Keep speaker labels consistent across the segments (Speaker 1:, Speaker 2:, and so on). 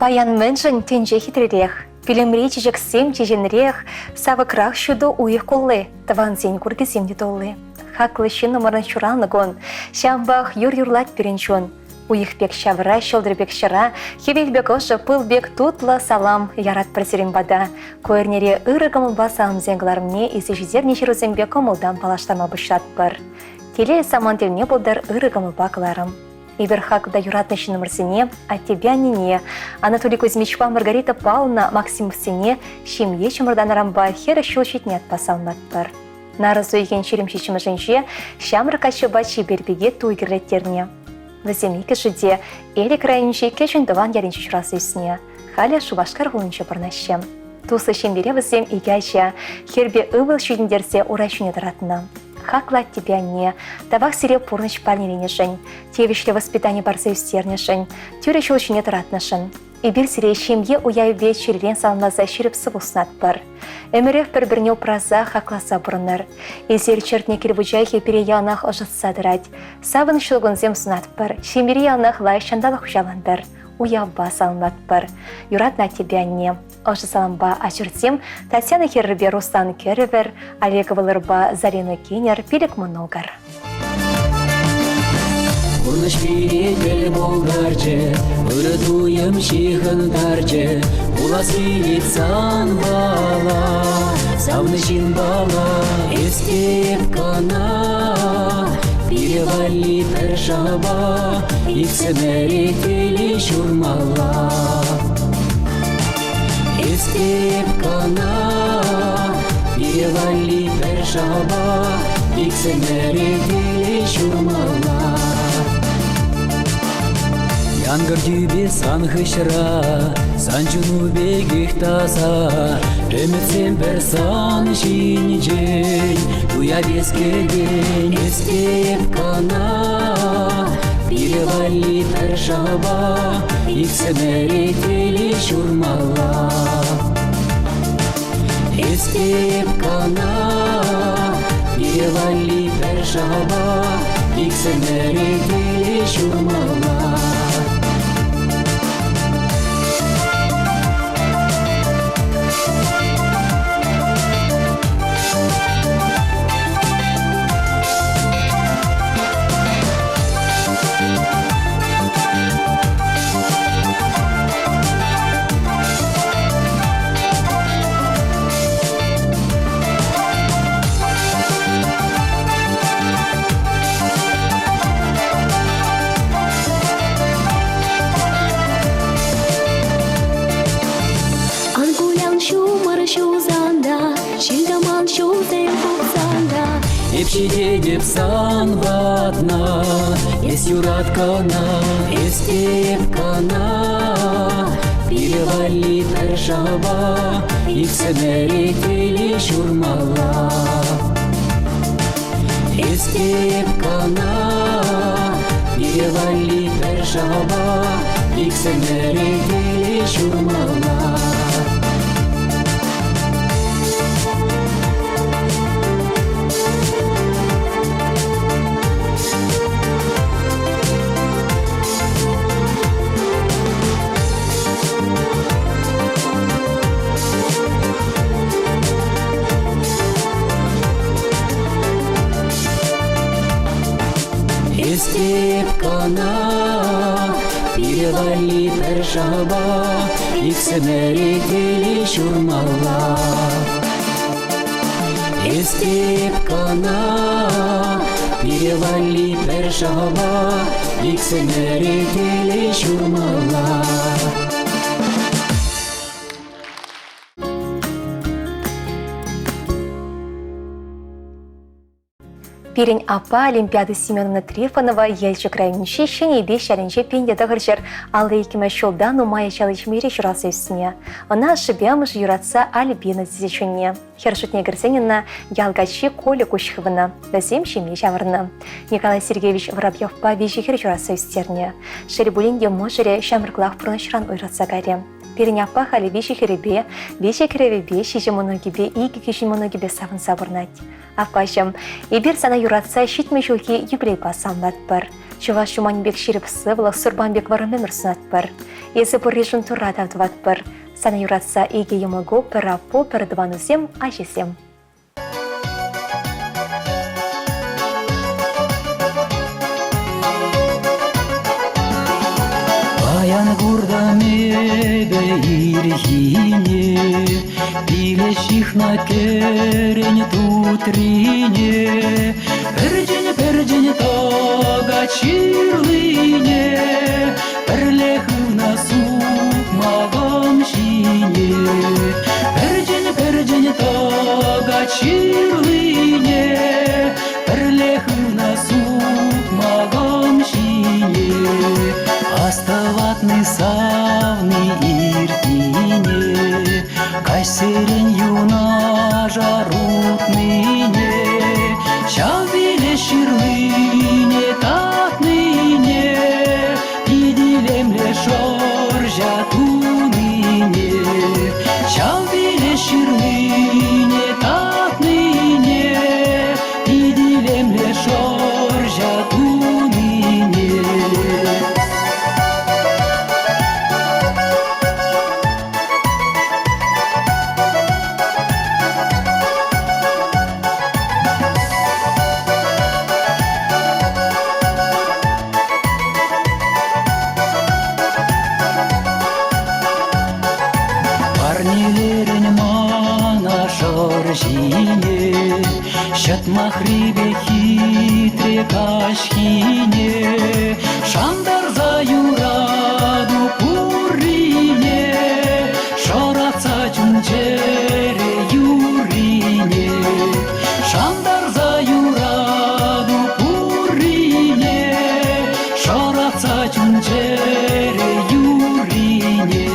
Speaker 1: Паян мӗншӗн тӗнче хитререх? Пӳлӗмри чечексем чеченрех, савӑкрах ҫутӑ уйӑх кулли, тӑвансен куркисем те тулли. Хаклӑ ҫыннӑмӑрӑн ҫуралнӑ кун, ҫавӑнпах юр юрлать пирӗн чун. Уйӑх пек ҫавра, ҫӑлтӑр пек ҫӑра, хӗвел пек ӑшӑ, пыл пек тутлӑ салам яратпӑр сирӗн пата. Ку эрнере ырӑ кӑмӑлпа саламсен кӑларӑмне илсе ҫитернӗ ҫырусемпе кӑмӑлтан паллаштарма пуҫлатпӑр. Телей самант тӗлне пултӑр ырӑ кӑмӑлпа кӑларӑм. Эпир хаклӑ та юратнӑ ҫыннӑмӑрсене, аттепе аннене, Анатолий Кузьмичпа Маргарита Павловна Максимовсене ҫемье чӑмӑртанӑранпа 40 ҫул ҫитнӗ ятпа саламлатпӑр. Нарӑс уйӑхӗн 27-мӗшӗнче ҫамрӑк каччӑпа чипер пике туй кӗрлеттернӗ. Вӗсем иккӗшӗ те Элӗк районӗнчи Кӗҫӗн Тӑван ялӗнче ҫуралса ӳснӗ. Халӗ Шупашкар хулинче пурӑнаҫҫӗ. Туслӑ ҫемьере вӗсем икӗ ача, хӗрпе ывӑл ҫитӗнтерсе ура ҫине тӑратнӑ. Хаклӑ аттепе анне, тавах сире пурнӑҫ парнеленӗшӗн, тивӗҫлӗ воспитани парса ӳстернӗшӗн, тӳрӗ ҫул ҫине тӑратнӑшӑн. Эпир сире ҫемье уявӗпе чиррен саламласа ҫирӗп сывлӑх сунатпӑр. Ӗмӗрех пӗр-пӗрне упраса, хакласа пурӑнӑр. Эсир чӗртнӗ кил вучахӗ пире яланах ӑшӑтса тӑрать. Савӑнӑҫлӑ кунсем сунатпӑр, ҫемьере яланах лайӑх ҫанталӑк хуҫалантӑр. Уявпа саламлатпӑр. Юратнӑ аттепе анне. Ӑшӑ салампа ачӑрсем Татьяна хӗрӗпе Руслан кӗрӗвӗр, Олег Вӑлӑрпа Зарина Кинер пилӗк мӑнукӑр.
Speaker 2: Пурнӑҫ пире тӗл пултарчӗ, ырӑ туйӑм ҫыхӑнтарчӗ. Пулас килет санпала, савнӑ ҫынпала. Эс те эп кӑна, пире валли пӗр шапа, иксӗмӗре телей ҫурмалла. Эс те эп кӑна, пире валли пӗр шапа, иксӗмӗре телей ҫурмалла. Янкӑр тӳпе сан хыҫра, сан чуну пекех таса, ӗмӗтсем пӗр сан ҫинчен, туя кӗтен. Эс те эп кӑна, пире валли пӗр шапа, Иксӗмӗре телей ҫурмалла. Эс те эп кӑна, пире валли пӗр шапа, иксӗмӗре телей ҫурмалла.
Speaker 3: Ан кулян ҫумӑр ҫусан та, ҫил-тӑман ҫулсем тухсан та.
Speaker 2: Эп ҫитетӗп сан патна, эс юрат кӑна, эс те эп кӑна. Пире валли пӗр шапа, иксӗмӗре телей ҫурмалла. Эс те эп кӑна, пире валли пӗр шапа, иксӗмӗре телей ҫурмалла. Эс те эп кӑна, пире валли пӗр шапа, иксӗмӗре телей ҫурмалла. Эс те эп кӑна, пире валли пӗр шапа, иксӗмӗре телей ҫурмалла.
Speaker 1: Пирӗн аппа Олимпиада Семеновна Трифонова Елчӗк районӗнчи Ҫӗнӗ Эйпеҫ ялӗнче 1952 ҫулта нумай ачаллӑ ҫемьере ҫуралса ӳснӗ. Ӑна ашшӗпе амӑшӗ юратса Альбина тесе чӗннӗ. Хӗр шутне кӗрсен ӑна ял каччи Коля куҫ хывнӑ. Вӗсем ҫемье ҫавӑрнӑ. Николай Сергеевич Воробьевпа виҫӗ хӗр ҫуратса ӳстернӗ. Шел пулин те мӑшӑрӗ ҫамрӑклах пурнӑҫран уйрӑлса кайрӗ. Пирӗн аппа халӗ виҫӗ хӗрӗпе, виҫӗ кӗрӗвӗпе, ҫичӗ мӑнукӗпе, икӗ кӗҫӗн мӑнукӗпе савӑнса пурӑнать. Аппаҫӑм, эпир сана юратса 70 ҫулхи юбилейпа саламлатпӑр. Чӑваш юманӗ пек ҫирӗп сывлӑх, сурпан пек вӑрӑм ӗмӗр сунатпӑр. Эсӗ пурришӗн Турра тав тӑватпӑр. Сана юратса икӗ йӑмӑку, пӗр аппу, пӗр тӑванусем, ачисем.
Speaker 2: Паян куртӑм эпӗ ирхине, Пиле ҫыхнӑ кӗрен тутрине, Пӗрчӗн-пӗрчӗн тӑкать ҫырлине, Пӗрле хывнӑ сукмакӑм ҫине. Пӗрчӗн-пӗрчӗн тӑкать ҫырлине, Пӗрле хывнӑ сукмакӑм ҫине. Астӑватни савни иртнине, Каҫсерен юнашар утнине, Ҫав виле ҫырлине татнине, Пит илемлӗ шӑрҫа тунине, Ҫав виле ҫырлине татнине, Пит илемлӗ шӑрҫа тунине. Парнелерӗн мана шӑрҫине, Ҫӑтмахри пек хитре каҫхине, Шантарса юрату пуррине, Шӑратса чун-чӗре юррине, Шантарса юрату пуррине, Шӑратса чун-чӗре юррине.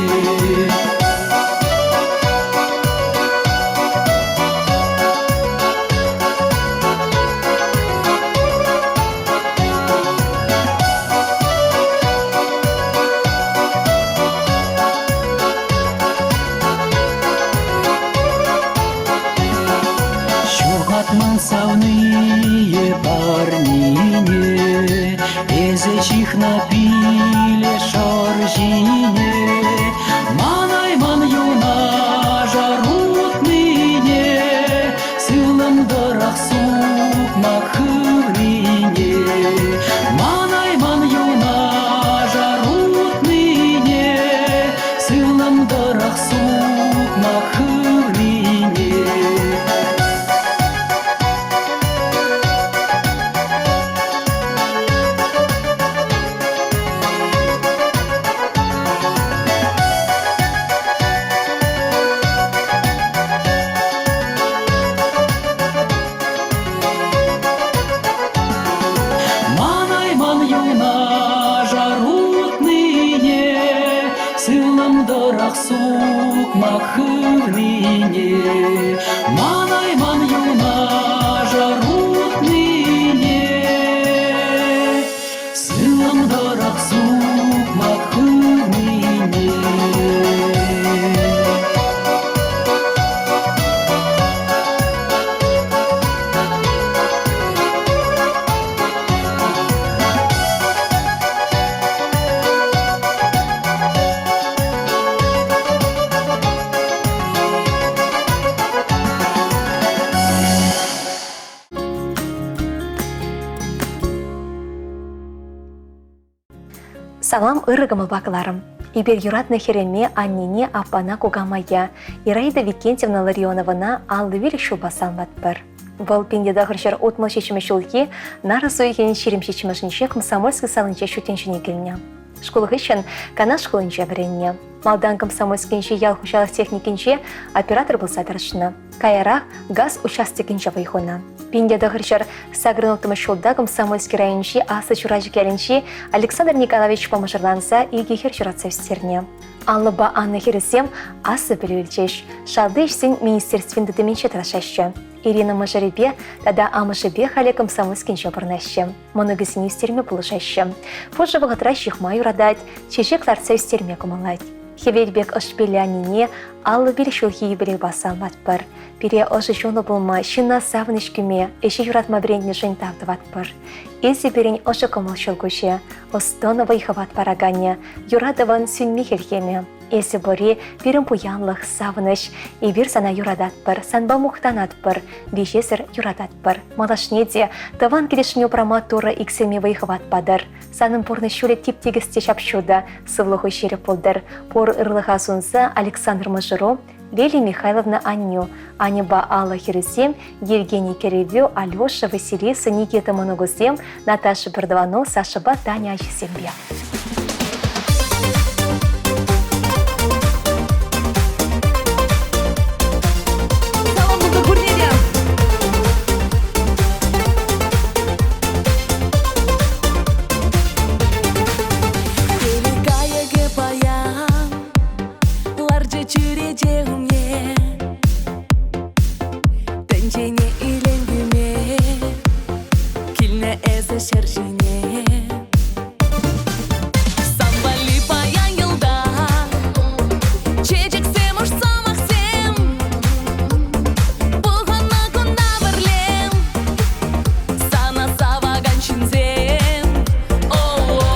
Speaker 2: Ҫухатман савнийӗ парнине, Эсӗ ҫыхнӑ пиле шӑрҫине, Манайман юнашар утнине, Сывлӑм тӑрӑх сукмак хывнине. Манайман юнашар утнине, Сывлӑм тӑрӑх сукмак хывнине. Манайман юнашар утнине, Сывлӑм тӑрӑх сукмак хывнине. Манайман юнашар утнине, Сывлӑм тӑрӑх сукмак хывнине.
Speaker 1: Салам ырӑ кӑмӑлпа кӑларӑм. Эпир юратнӑ хӗрӗме, аннене, аппана, кукамая Ираида Викентьевна Ларионовӑна 55 ҫулпа саламлатпӑр. Вӑл 1967 ҫулхи нарӑс уйӑхӗн 27-мӗшӗнче Комсомольски салинче ҫут тӗнчене килнӗ. Шкул хыҫҫӑн Канаш хулинче вӗреннӗ. Малтан Комсомольскинчи ял хуҫалӑх техникинче оператор пулса тӑрӑшнӑ. Каярах газ участокӗнче вӑй хунӑ. 1986 ҫулта Комсомольски районӗнчи Аслӑ Чурачӑк ялӗнчи Александр Николаевичпа мӑшӑрланса икӗ хӗр ҫуратса ӳстернӗ. Аллӑпа Анна хӗрӗсем аслӑ пӗлӳ илчӗҫ, шалти ӗҫсен министерствин тытӑмӗнче тӑрӑшаҫҫӗ. Ирина мӑшӑрӗпе тата амӑшӗпе халӗ Комсомольскинче пурӑнаҫҫӗ. Мӑнукӗсене ӳстерме пулӑшаҫҫӗ. Пушӑ вӑхӑтра ҫыхма юратать, чечек лартса ӳстерме кӑмӑллать. Хӗвел пек ӑш пиллӗ аннене, 50 ҫулхи юбилейпа саламлатпӑр. Пире ӑшӑ чунлӑ пулма, ҫынна савӑнӑҫ кӳме, ӗҫе юратма вӗрентнӗшӗн тав тӑватпӑр. Эсӗ пирӗн ӑшӑ кӑмӑл ҫӑлкуҫӗ, ӑс-тӑн вӑй-хӑват параканӗ, юратӑвӑн сӳнми хӗлхемӗ. Эсӗ пурри пирӗн пуянлӑх, савӑнӑҫ. Эпир сана юрататпӑр, санпа мухтанатпӑр, виҫесӗр юрататпӑр. Малашне те тӑван килӗшне упрама Турӑ иксӗлми вӑй-хӑват патӑр. Санӑн пурнӑҫ ҫулӗ тип-тикӗс те ҫап-ҫутӑ, сывлӑху ҫирӗп пултӑр. Пур ырлӑха сунса Александр мӑшӑру, Лилия Михайловна аннӳ, Аньӑпа Алла хӗрӗсем, Евгений кӗрӗвӳ, Алеша, Василиса, Никита мӑнукусем, Наташа пӗртӑвану, Сашӑпа Таня ачисемпе.
Speaker 4: Салам пултӑр пурне те!
Speaker 5: Кайӑкӗ паян ларчӗ чӳрече умне. Тӗнчене илем кӳме килнӗ эсӗ ҫӗр ҫине. Сан валли паян йӑлтах чечексем, уш сӑмахсем. Пухӑннӑ кунта пӗрле сана савакан ҫынсем. О-о-о.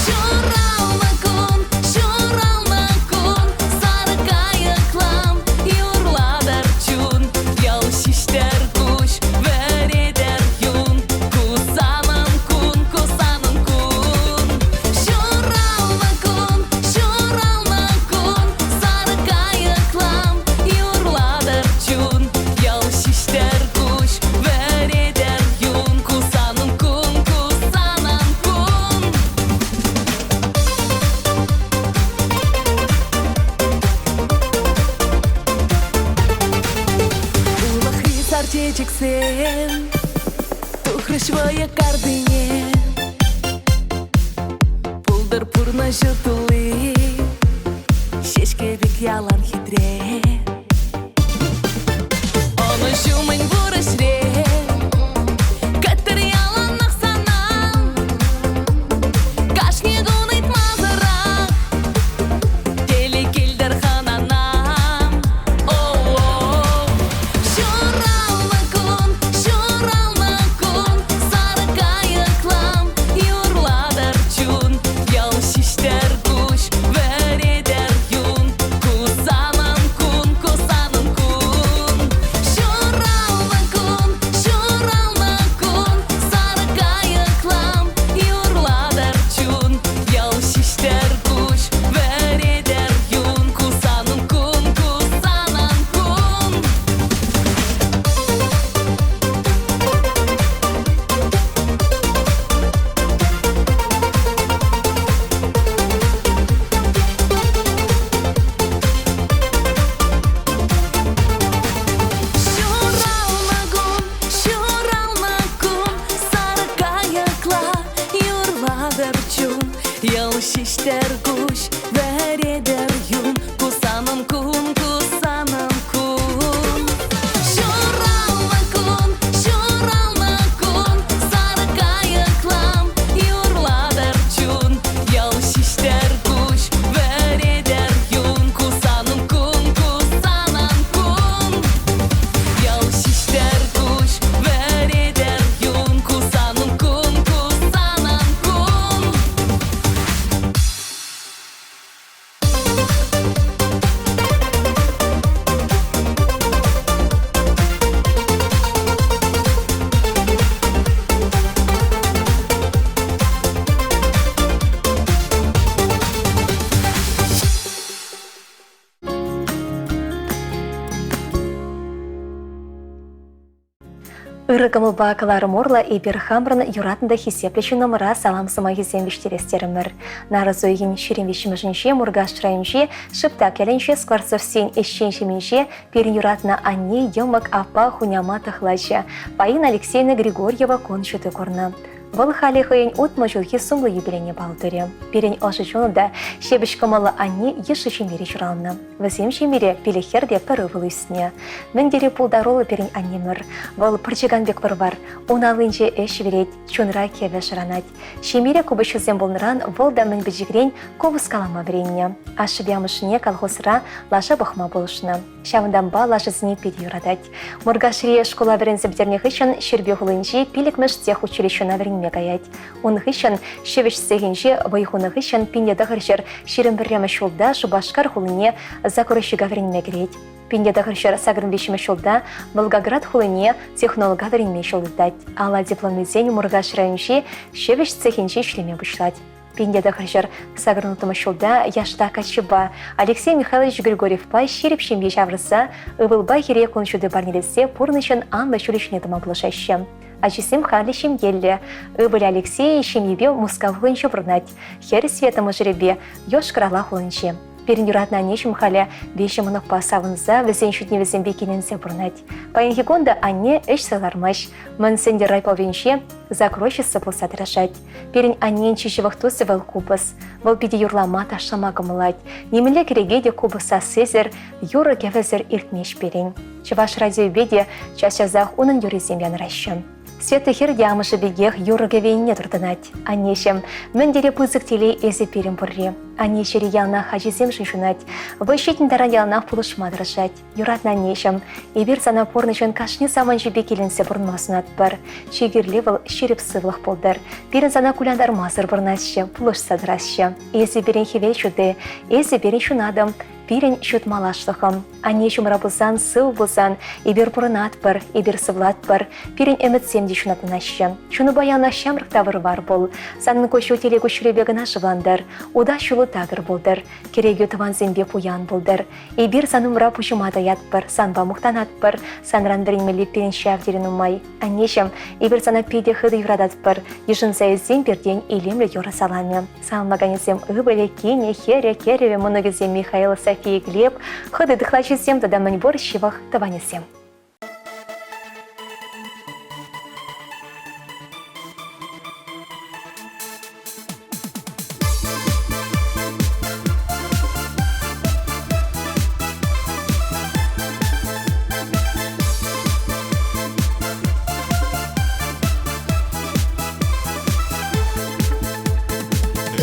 Speaker 5: Ҫуралнӑ кун, ҫуралнӑ кун, сарӑ кайӑклам юрлатӑр чун. Ял ҫиҫтӗр куҫ, вӗретӗр юн. Ку санӑн кун, ку санӑн кун. Ҫуралнӑ кун, ҫуралнӑ кун, сарӑ кайӑклам юрлатӑр чун. Ял ҫиҫтӗр куҫ, вӗретӗр юн. Ку санӑн кун, ку санӑн кун. Улӑхри сар чечексем тухрӗҫ вӑйӑ картине. Пултӑр пурнӑҫу тулли, ҫеҫке пек ялан хитре. Ӑнӑҫу мӗн пур ӗҫре, кӗттӗр яланах сана. Кашни кун ыйтмасӑрах телей килтӗр хӑнана. О-о-о. Ҫуралнӑ кун, ҫуралнӑ кун, сарӑ кайӑклам юрлатӑр чун. Ял ҫиҫтӗр куҫ, вӗретӗр юн. Ку санӑн кун, ку санӑн кун. Ҫуралнӑ кун, ҫуралнӑ кун, сарӑ кайӑклам юрлатӑр чун. Ял ҫиҫтӗр куҫ, вӗретӗр юн. Ку санӑн кун, ку санӑн кун. Ҫуралнӑ кун, ҫуралнӑ кун, сарӑ кайӑкла юрлатӑр чун. Йӑл ҫиҫтӗр куҫ, вӗретӗр юн. Ку санӑн кун, ку санӑн кун. Ҫуралнӑ кун, ҫуралнӑ кун, сарӑ кайӑклам юрлатӑр чун. Йӑл ҫиҫтӗр куҫ, вӗретӗр юн. Ку санӑн кун, ку санӑн кун. Йӑл ҫиҫтӗр куҫ, вӗретӗр юн. Ку санӑн кун, ку санӑн кун.
Speaker 1: Ырӑ кӑмӑлпа кӑларӑм урлӑ эпир хамӑрӑн юратнӑ та хисеплӗ ҫыннӑмӑра салам сӑмахӗсем вӗҫтерес терӗмӗр. Нарӑс уйӑхӗн 23-мӗшӗнче Муркаш районӗнчи Шыптак ялӗнче Скворцовсен ӗҫчен ҫемйинче пирӗн юратнӑ анне, йӑмӑк, аппа, хуняма тӑхлачӗ Фаина Алексеевна Григорьева кун ҫути курнӑ. Вӑл халӗ хӑйӗн 60 ҫулхи сумлӑ юбилейне паллӑ турӗ. Пирӗн ӑшӑ чунлӑ та ҫепӗҫ кӑмӑллӑ анне йышлӑ ҫемьере ҫуралнӑ. Вӗсем ҫемьере пилӗк хӗр те пӗр ывӑл ӳснӗ. Мӗн тери пултаруллӑ пирӗн аннемӗр. Вӑл пӑрчӑкан пек вӑр-вар, ун аллинче ӗҫ вӗрет, чунра кӗвӗ шӑранать. Ҫемьере купӑсҫӑсем пулнӑран вӑл та мӗн пӗчӗкрен купӑс калама вӗреннӗ. Ашшӗпе амӑшне колхозра лаша пӑхма пулӑшнӑ. Ҫавӑнтанпа лашасене питӗ юратать. Муркашри шкула вӗренсе пӗтернӗ хыҫҫӑн Ҫӗрпӳ хулинчи пиллӗкмӗш техучилищӑна вӗренме каять. Ун хыҫҫӑн ҫӗвӗҫ цехӗнче вӑй хунӑ хыҫҫӑн 1921 ҫулта Шупашкар хулине закройщика вӗренме кӗрет. 1983 ҫулта Волгоград хулине технолога вӗренме ҫул тытать. Алла диплом илсен Муркаш районӗнчи ҫӗвӗҫ цехӗнче ӗҫлеме пуҫлать. 1986 ҫулта яшта каччӑпа Алексей Михайлович Григорьевпа ҫирӗп ҫемье ҫавӑрса ывӑлпа хӗре кун ҫути парнелесе пурнӑҫӑн анлӑ ҫулӗ ҫине тӑма пулӑшаҫҫӗ. Ачисем халӗ ҫемьеллӗ. Ывӑлӗ Алексей ҫемйипе Мускав хулинче пурӑнать. Хӗрӗ Света мӑшӑрӗпе Йошкар-Ола хулинче. Пирӗн юратнӑ аннеҫӗм халӗ виҫӗ мӑнукпа савӑнса вӗсен ҫитӗнӗвӗсемпе киленсе пурӑнать. Паянхи кун та анне ӗҫсӗр лармасть. Мӑн Сӗнтӗр райповӗнче закройщица пулса тӑрӑшать. Пирӗн аннен чи ҫывӑх тусӗ вӑл купӑс. Вӑл питӗ юрлама, ташлама кӑмӑллать. Нимӗнле кӗреке те купӑс сассисӗр, юрӑ-кӗвӗсӗр иртмест пирӗн. Чӑваш радиовӗпе те час-часах унӑн юррисем янӑраҫҫӗ. Света хӗр те амӑшӗ пекех юрӑ-кӗвӗ енне туртӑнать. Аннеҫӗм, мӗн тери пысӑк телей эсӗ пирӗн пурри. Анне чӗри яланах ачисемшӗн ҫунать. Вӑй ҫитнӗ таран яланах пулӑшма тӑрӑшать. Юратнӑ аннеҫӗм, эпир сана пурнӑҫӑн кашни саманчӗпе киленсе пурӑнма сунатпӑр. Чи кирли вӑл ҫирӗп сывлӑх пултӑр. Пирӗн сана кулянтармасӑр пурӑнасчӗ, пулӑшса тӑрасчӗ. Эсӗ пирӗн хӗвел ҫути, эсӗ пирӗн ҫунатӑм, пирӗн ҫут малашлӑхӑм. Анне ҫумра пулсан, сыв пулсан, эпир пурӑнатпӑр, эпир сывлатпӑр, пирӗн ӗмӗтсем те ҫунатланаҫҫӗ. Чунупа яланах ҫамрӑк та вӑр-вар пул. Санӑн куҫу телей куҫҫулӗпе кӑна шывлантӑр, утас ҫулу такӑр пултӑр, кӗрекӳ тӑвансемпе пуян пултӑр. Эпир сан умра пуҫӑма таятпӑр, санпа мухтанатпӑр, санран вӗренмелли пирӗн ҫав тери нумай. Аннеҫӗм, эпир сана питӗ хытӑ юрататпӑр, йышӑнса илсен пиртен илемлӗ юрӑ саламӗ. Саламлаканӗсем ывӑлӗ, кинӗ, хӗрӗ, кӗрӗвӗ, мӑнукӗсем Михаил, София, Глеб, хытӑ тыхлачисем тата мӗнпур ҫывӑх тӑванӗсем.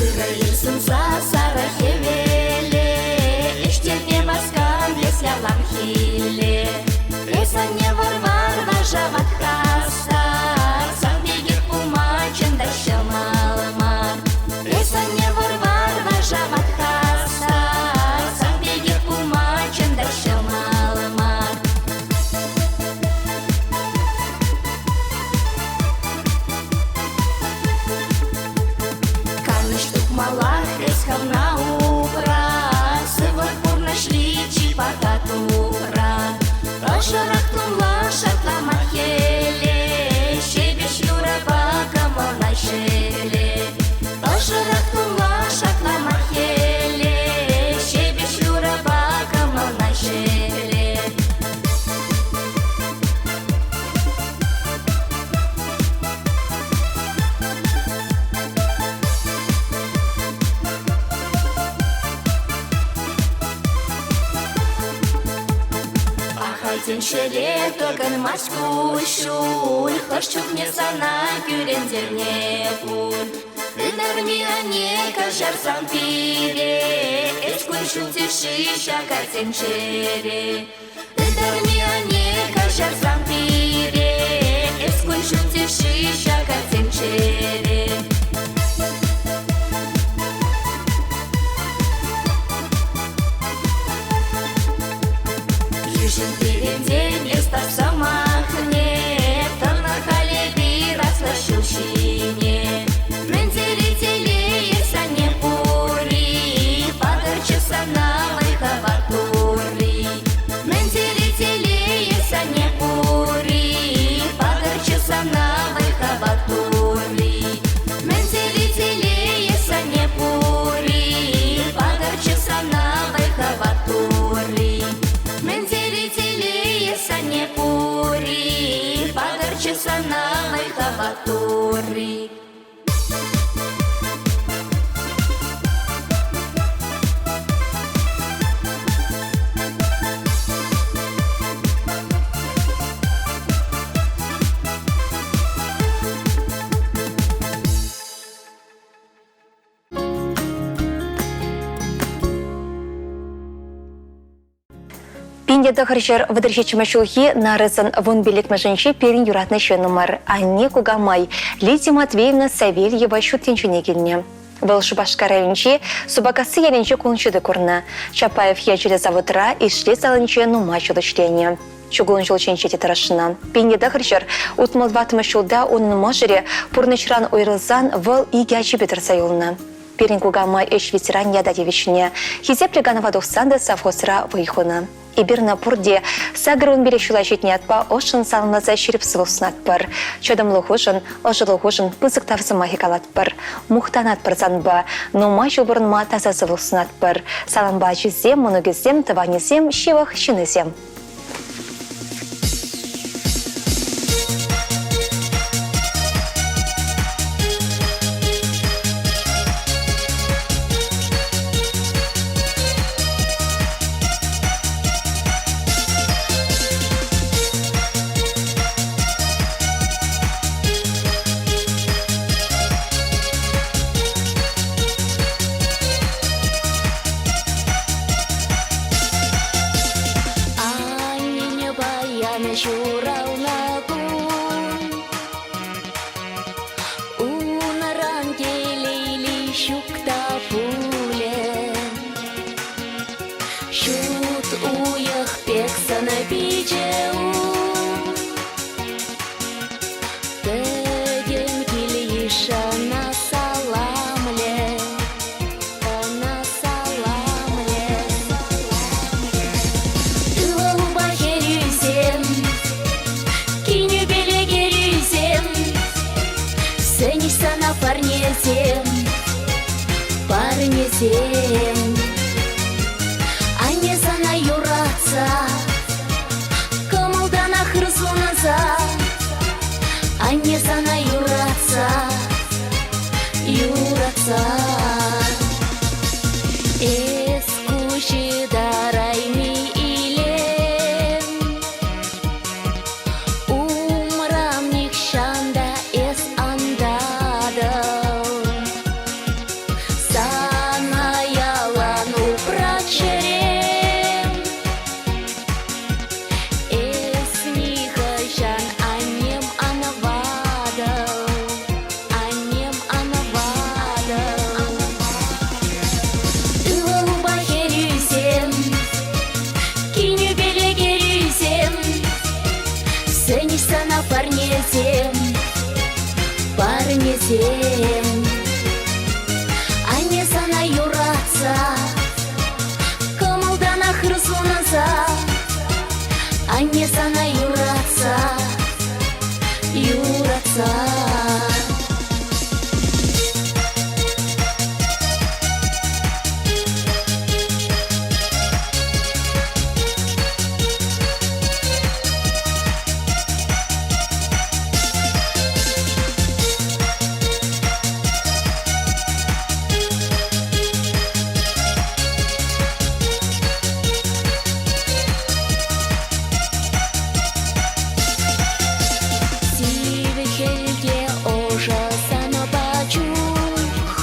Speaker 6: Ырӑ ир сунса сарӑ хӗвеле, Ӗҫтерме васкан эс яланхилле. Эс анне вӑр-вар вашават хастар, Сан пекех пулма чӑн та ҫӑмӑл мар. Эс анне вӑр-вар вашават хастар, Сан пекех пулма чӑн та ҫӑмӑл мар. Канӑҫ тупмаллах эс хӑвна упра, Сывлӑх пурнӑҫри чи паха тупра. Ӑшӑрах тумла шартлама хӗле, Ҫепӗҫ юрӑпа кӑмӑлна ҫӗкле. Ӑшӑрах тумла шартлама хӗле, Ҫепӗҫ юрӑпа кӑмӑлна ҫӗкле. Ахальтен ҫӗре тӑкӑнмасть куҫҫуль, Хӑш чухне сана кӳрентерне пуль. Ытарми анне каҫарсан пире, Эс кун-ҫул тӗшши ҫакать тӗнчере. Ытарми анне каҫарсан пире, Эс кун-ҫул тӗшши ҫакать тӗнчере. Йышӑн пирӗнтен эс тапсамахне, Тӑнӑ халь эпир аслӑ ҫул ҫине. Мӗн тери телей эс анне пурри, Патӑрччӗ сана вӑй-хӑват турри. Мӗн тери телей эс анне пурри, Патӑрччӗ сана вӑй-хӑват турри. Мӗн тери телей эс анне пурри, Патӑрччӗ сана вӑй-хӑват турри. Мӗн тери телей эс анне пурри, Патӑрччӗ сана вӑй-хӑват. та маттурри.
Speaker 1: 1937 ҫулхи нарӑсӑн 15-мӗшӗнче пирӗн юратнӑ ҫыннӑмӑр, анне кукамай Лидия Матвеевна Савельева ҫут тӗнчене килнӗ. Вӑл Шупашкар районӗнчи Супакасси ялӗнче кун ҫути курнӑ. Чапаев ячӗллӗ заводра Ишлей салинче нумай ҫул ӗҫленӗ. Чукун ҫул ҫинче те тӑрӑшнӑ. 1964 ҫулта унӑн мӑшӑрӗ пурнӑҫран уйрӑлсан вӑл икӗ ачипе тӑрса юлнӑ. Пирӗн кукамай ӗҫ ветеранӗ ята тивӗҫнӗ. Хисеплӗ канӑва тухсан та совхозра вӑй хунӑ. Эпир ӑна пурте 85 ҫула ҫитнӗ ятпа ӑшшӑн саламласа ҫирӗп сывлӑх сунатпӑр. Чӑтӑмлӑхушӑн, ӑшӑлӑхушӑн пысӑк тав сӑмахӗ калатпӑр. Мухтанатпӑр санпа, нумай ҫул пурӑнма таса сывлӑх сунатпӑр. Салампа ачисем, мӑнукӗсем, тӑванӗсем, ҫывӑх ҫыннисем.
Speaker 3: Аннене паян ҫуралнӑ кун, Унран телейли ҫук та пулӗ. Ҫут уйӑх пек сӑн-пичӗ ун, Пӗтӗм кил-йышӑна саламлӗ, Ӑна саламлӗ. Ывӑлупа хӗрӳсем, кинӳпеле кӗрӳсем, Сӗнӗҫ сана парнесем, парнесем. Анне сана юратса, кӑмӑлтанах ырсунса, Анне сана юратса, юратса. Эс куҫ ытарайми илем, Умран нихҫан та эс ан татӑл. Сана ялан упрать чӗрем. Эс нихӑҫан аннем ан ватӑл, аннем ан ватӑл. Ывӑлупа хӗрӳсем, кинӳпеле кӗрӳсем, сӗнӗҫ сана парнесем, парнесем. Анне сана юратса, кӑмӑлтанах ырсунса, Анне сана юратса, юратса. Сивӗ хӗлте ӑшӑ санӑпа чух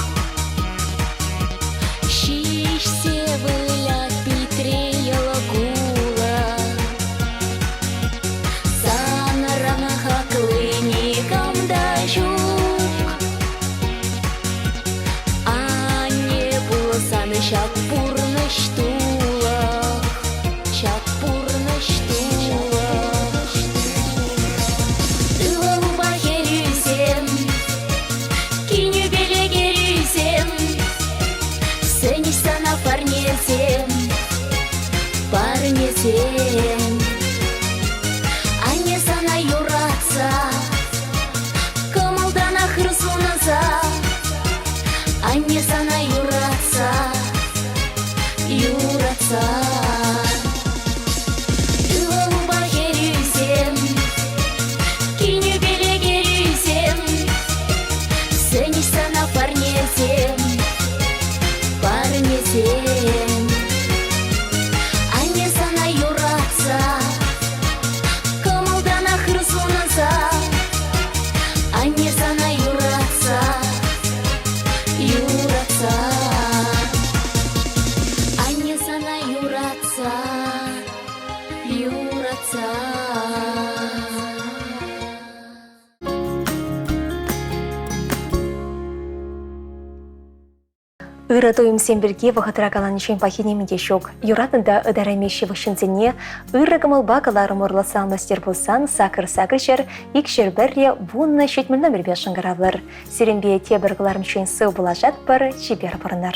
Speaker 3: Ҫиҫсе вылять питре йӑл кулӑ. Санран хакли никам та ҫук. Анне пулсан ҫак пурнӑҫ тулӑх, ҫак пурнӑҫ тулӑх. Ывӑлупа хӗрӳсем, кинӳпеле кӗрӳсем, сӗнӗҫ сана парнесем, парнесем. Анне сана юратса, кӑмӑлтанах ырсунса, Анне сана юратса, юратса. Ывӑлупа хӗрӳсем, кинӳпеле кӗрӳсем.
Speaker 1: Ырӑ туйӑмсем пирки вӑхӑтра каланинчен пахи нимӗн те ҫук. Юратнӑ та ытарайми ҫывӑх ҫынсене ырӑ кӑмӑлпа кӑларӑм урлӑ саламлас пулсан сакӑр сакӑр ҫӗр, икҫӗр пӗрре, вуннӑ 70 номерпе шӑнкӑравлӑр. Сирӗнпе тепӗр кӑларӑмччен сыв пулашатпӑр, чипер пурӑнӑр.